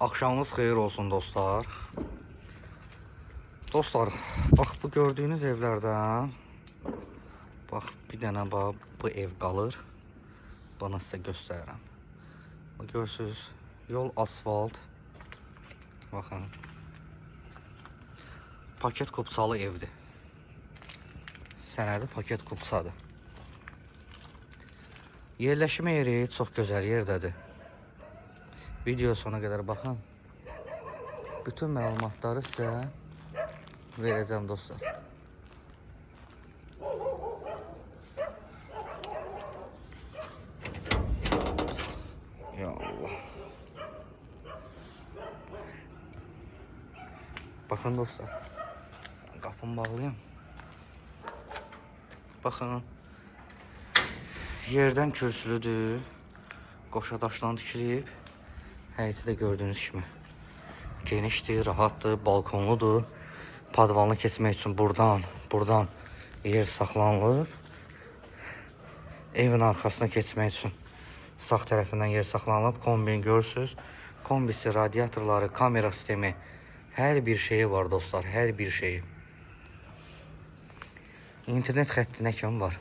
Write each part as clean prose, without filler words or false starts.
Axşamınız xeyir olsun dostlar. Dostlar, bax bu gördüyünüz evlərdən bax bir dənə bax bu ev qalır. Bana sizə göstərirəm. Bax, görürsüz, yol asfalt. Baxın. Paket kupçalı evdir. Sənədi paket kupçadır. Yerləşmə yeri çox gözəl yerdədir. Video sona qədər baxın. Bütün məlumatları sizə verəcəm dostlar. Ya Allah. Baxın dostlar. Qapımı bağlayayım. Baxın. Yerdən kürsülüdür. Qoşa daşdan tikilib. Həyəti də gördüyünüz kimi genişdir, rahatdır, balkonludur. Padvanı keçmək üçün buradan yer saxlanılır. Evin arxasına keçmək üçün sağ tərəfindən yer saxlanılıb. Kombin görürsüz. Kombisi, radiatorları, kamera sistemi, hər bir şeyi var dostlar, hər bir şeyi. İnternet xəttinə kimi var.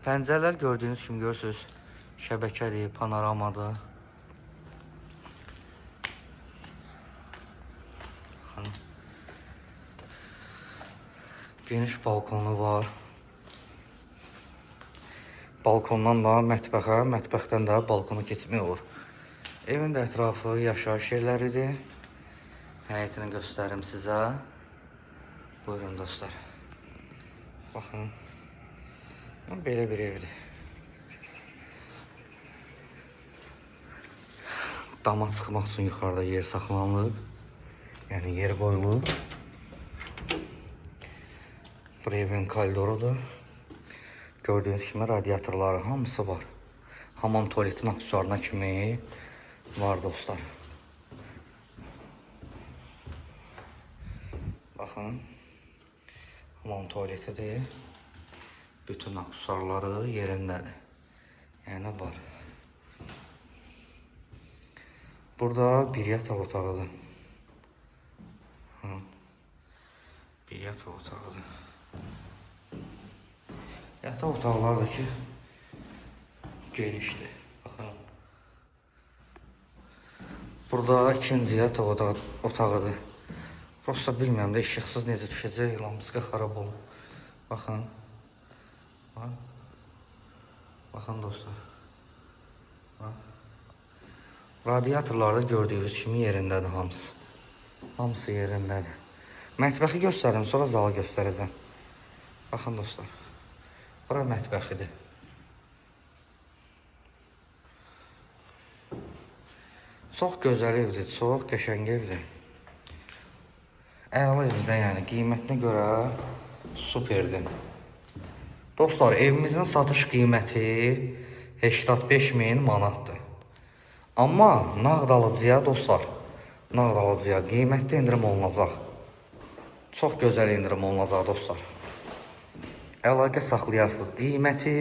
Pəncərələr gördüyünüz kimi görürsüz. Şəbəkədir, panoramadır. Baxın. Geniş balkonu var. Balkondan da mətbəxə, mətbəxdən də balkona keçmək olur. Evin də ətrafı yaşayış yerləridir. Həyətini göstərim sizə. Buyurun dostlar. Baxın. Belə bir evdir. Dama çıxmaq üçün yuxarıda yer saxlanılıb. Yəni yer qoyulub. Bura evin koridorudur. Gördüyünüz kimi radiatorları hamısı var. Hamam tualetin aksesuarına kimi var dostlar. Baxın. Hamam tualetidir. Bütün aksesuarları yerindədir. Yəni var. Burada bir yataq otağıdır. Hı. Bir yataq otağıdır. Yataq otaqları da ki genişdir. Baxın. Burada ikinci yataq otağıdır. Prosta bilmirəm də işıqsız necə düşəcək, lampiska xarab olub. Baxın. Baxın. Baxın dostlar. Bax. Radiatorlarda gördüyünüz kimi yerindədir hamısı. Hamısı yerindədir. Mətbəxi göstərim, sonra zalı göstərəcəm. Baxın dostlar. Bura mətbəxidir. Çox gözəl evdir, çox qəşəng evdir. Əla evdir, yəni qiymətinə görə superdir. Dostlar, evimizin satış qiyməti 85 min manatdır. Amma nağd alıcıya dostlar, nağd alıcıya qiymətdə endirim olunacaq. Çox gözəl endirim olunacaq dostlar. Əlaqə saxlayarsınız. Qiyməti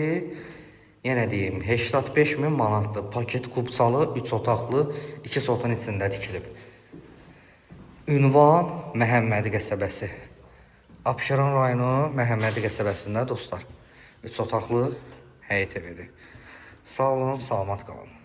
yenə deyim 85 min manatdır. Paket kupçalı, 3 otaqlı, 2 sotun içində tikilib. Ünvan Məhəmmədi qəsəbəsi. Abşeron rayonu Məhəmmədi qəsəbəsində dostlar. 3 otaqlı həyət evidir. Sağ olun, salamat qalın.